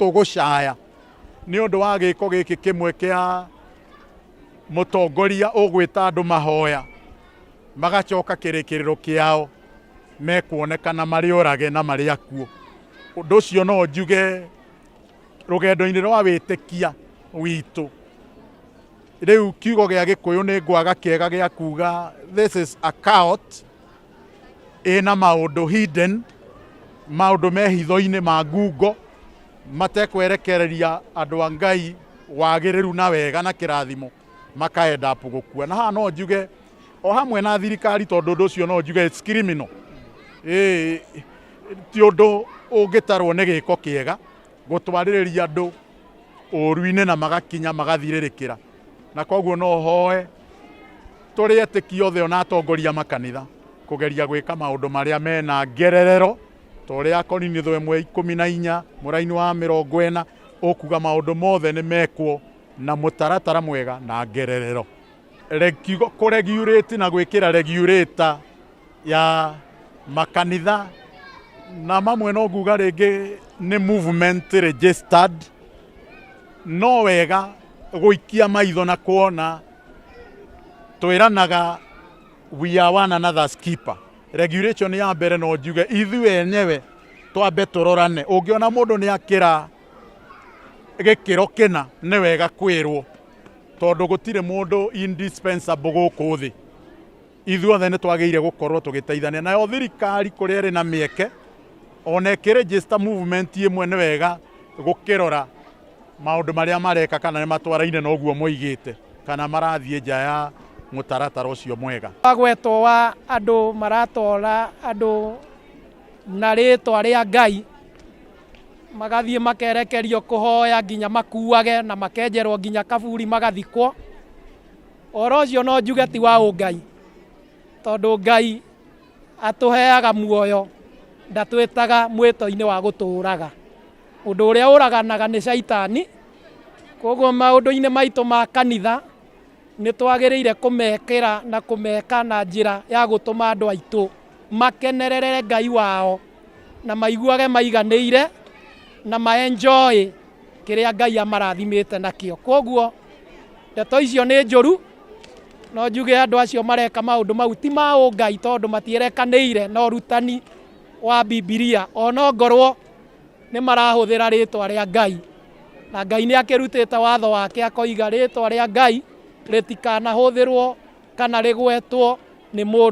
Tũgũcaya nĩ ũndũ wa gĩko gĩkĩ kĩmwe kĩa mũtongoria ũgwĩta andũ mahoya magacoka kĩrĩkĩrĩro kĩao mekuonekana marĩ orage na marĩ akuũ. Ũndũ ũcio no njuge rũgendo-inĩ rwa wĩtĩkia witũ rĩu kiugo gĩa Gĩkũyũ nĩ ngwaga kĩega gĩa kuga this is a cult ĩna maũndũ hidden, maũndũ me hitho-inĩ ma ngungo matekwerekereria andũ a Ngai wagĩrĩru na wega na kĩrathimo maka end up gũkua. Na haha no njuge o hamwe na thirikari tondũ ũndũ ũcio no njuge it's criminal. Ĩĩ ti ũndũ ũngĩtarwo nĩ gĩko kĩega gũtwarĩrĩria andũ ũru-inĩ na magakinya magathirĩrĩkĩra. Na koguo no hoe tũrĩ etĩkia othe ona atongoria makanitha kũgeria gwĩka maũndũ marĩa mena ngererero ta ũrĩa Korinitho 1:14 mũraini wa 40 ũkuga maũndũ mothe nĩ mekwo na mũtaratara mwega na ngererero. Kũ regulate na gwĩkĩra regulator ya makanitha na mamwe no nguga rĩngĩ nĩ movement registered, no wega gũikia maitho na kuona twĩranaga we are one another's keeper. Regulation ya mbere no njuge ithuĩ enyewe twambe tũrorane. Ũngĩona mũndũ nĩ akĩra gĩkĩro kĩna nĩ wega kwĩrwo tondũ gũtirĩ mũndũ indispensable gũkũ thĩ. Ithuothe nĩ twagĩrĩire gũkorwo tũgĩteithania. Nayo thirikari kũrĩa ĩrĩ na mĩeke ona ĩkĩ register movement ĩmwe nĩ wega gũkĩrora maũndũ marĩa mareka kana nĩ matwaraine na ũguo moigĩte kana marathiĩ nja ya mũtaratara ũcio mwega. Wagwetwo wa andũ maratora andũ na rĩtwa rĩa Ngai magathiĩ makerekerio kũhoya nginya makuage na makenjerwo nginya kaburi magathikwo. Ũhoro ũcio no njuge ti wa ũngai tondũ Ngai atũheaga muoyo ndatwĩtaga mwĩto-inĩ wa gũtũũraga. Ũndũ ũrĩa ũraganaga nĩ caitani. Koguo maũndũ-inĩ maitũ ma kanitha nĩ twagĩrĩire kũmekĩra na kũmeka na njĩra ya gũtũma andũ aitũ makenerere Ngai wao na maiguage maiganĩire na ma enjoy kĩrĩa Ngai amarathimĩte nakĩo. Koguo ndeto icio nĩ njũru, no njuge andũ acio mareka maũndũ mau ti ma ũngai tondũ matierekanĩire na ũrutani wa Bibilia ona ngorwo nĩ marahũthĩra rĩtwa rĩa Ngai. Na Ngai nĩ akĩrutĩte watho wake akoiga rĩtwa rĩa Ngai rĩtikanahũthĩrwo kana rĩgwetwo nĩ mũndũ.